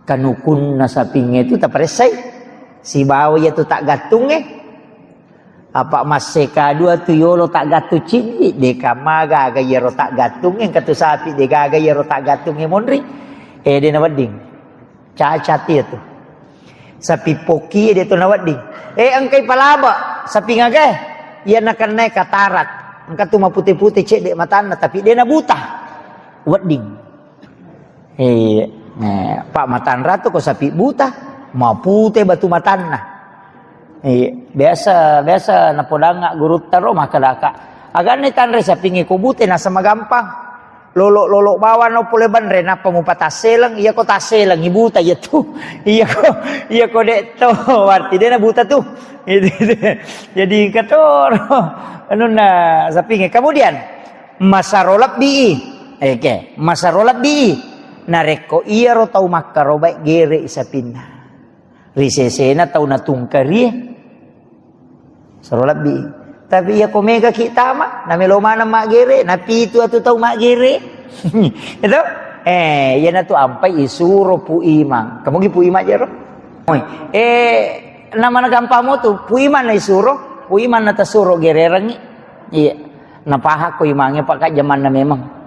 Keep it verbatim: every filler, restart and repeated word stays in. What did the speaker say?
Kanukunna sapingnge tu taparessai. Sibawa iya tu taggattungnge. Apa masseka dua tu yolo taggattung ciddi, deka magaga iyaro taggattungnge, engka tu sapi de gaga iyaro taggattungnge monri. Eh, de nawedding. Cacat iya tu. Sapi poki de tu nawedding. Eh, engkai palaba, sapi ngaga? Iya nakennai katarak. Engka tu mapute-pute cedde matanna, tapi de nabuta. Wedding. Iya. Eh, Pak Matanra tu ko sapi buta, mapute batu matanna. Iya, biasa, biasa napodangnga gurutta ro makkedaka, "Aganna tanre sapingnge ko bute naseng magampang. Lolo-lolo bawang no pole banre nappa mupatasseleng, iya ko tasseleng i buta iya tu." Iya ko, iya ko de to, berarti de nabuta tu. Jadi engka toro anunna sapingnge. Kemudian, masaro lebbi i. Oke, masaro lebbi i. Narekko iyaro tau makkarobae gere i sapinna. Ri sesena tau natungkarie. Saro lebbi i. Tapi iya ko mega ki tama, namelo maneng maggere, napitu atu tau maggere. Itu? Eh, iyanatu ampai isuro Pu Imang. Kamugi Pu Imang jero? Oi. Eh, namana gampang mo tu, Pu Imang na isuro, Pu Imang na tasuro gererengngi. Iya. Napahakko Imangnge, Pak, ka jamanna memang.